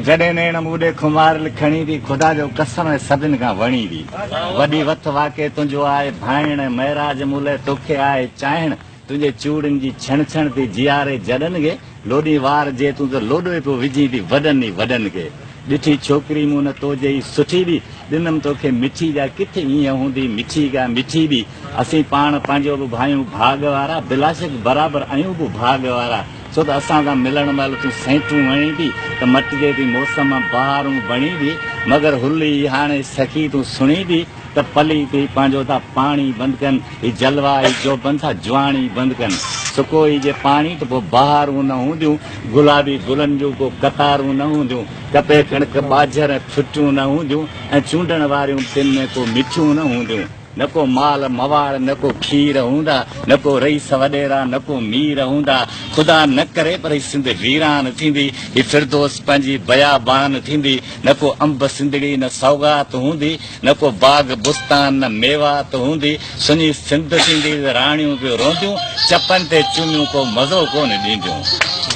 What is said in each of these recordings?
جڏهن نيڻ مون ڏي خماريل کڻي ٿي خدا جو قسم ۽ سڀن کان وڻي ٿي. وڏي وٿ واقعي تنهنجو آهي ڀانئڻ ۽ معراج مون لئه توکي آهي چاهڻ. تنهنجي چوڙين جي ڇڻ ڇڻ ٿي جياري جڏن کي، لوڏين وار جي تون ته لوڏوئي پيو وجهين ٿي وڏن ئي وڏن کي. ڏٺي ڇوڪري مون نه تو جهي سٺي ٻي، ڏنم توکي مٺي جا ڪٿي ايئن هوندي مٺي ڪا مٺي ٻي. اسين پاڻ پنهنجو به ڀانيون ڀاڳ وارا، بلاشڪ برابر آهيون به ڀاڳ وارا، ڇو ته اسان سان ملڻ مهل تون سينٽون هڻين ٿي ته مٽجي ٿي موسم بهارون بڻي ٿي، مگر هل ئي هاڻي سخي تون سڻين ٿي. ته پلي ٿي پنهنجو ٿا پاڻي بند ڪن، هي جلوا هي جوڀن ٿا جواڻي بند ڪن. سڪو ئي جي پاڻي ته پوء بهارون نه هونديون، گلابي گلن جون ڪو قطارون نه هونديون، ڪپي ڪڻڪ ٻاجهر ۽ ڦٽيون نه هونديون ۽ چونڊڻ واريون به تن ۾ ڪو مٺيون نه هونديون. نه ڪو مال مواڙ نه ڪو کير هوندا، نه ڪو رئيس وڏيرا نه ڪو مير هوندا. خدا نه ڪري پر هي سنڌ ويران ٿيندي، هي فردوس پنهنجي بيابان ٿيندي. نه ڪو انب سنڌڙي نه سوغات هوندي، نه ڪو باغ بستان نه ميوات هوندي، سڃي سنڌ ٿيندي ته راڻيون پيو رونديون، چپن تي چميون ڪو مزو ڪونه ڏينديون.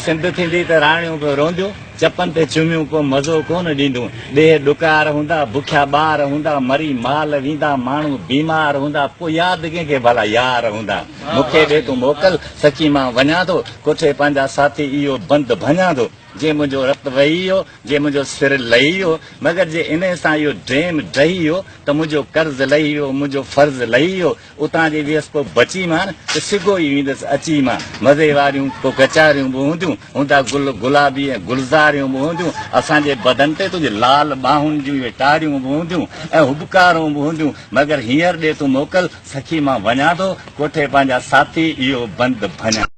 سنڌ ٿيندي ته راڻيون پيو رونديون، چپن تي چميون ڪو مزو ڪونه ڏينديون. ڏيهه ڏڪار هوندا، بکيا ٻار هوندا، مري مال ويندا، ماڻهو بيمار هوندا، پوء ياد ڪنهن کي ڀلا يار هوندا. مون کي ڏي تون موڪل، سچي مان وڃان ٿو، ڪوٺي پنهنجا ساٿي اهو بند ڀڃان ٿو. جي منهنجو رت وهي ويو، جي منهنجو سر لهي ويو، مگر جي انهيء سان اهو ڊيم ڊهي ويو ته منهنجو قرض لهي ويو، منهنجو فرض لهي ويو. اتان جي ويس پوء بچي مان ته سگهو ئي ويندس اچي مان. مزي واريون پوء ڪچهريون به هونديون، هوندا گل گلابي ۽ گلزاريون به هونديون، اسان جي بدن تي تنهنجي لال ٻانهن جون اهي ٽاريون به هونديون ۽ هٻڪارون به هونديون، مگر هينئر ڏي تون موڪل، سکي مان وڃان ٿو، ڪوٺي پنهنجا ساٿي اهو بند ڀڃان.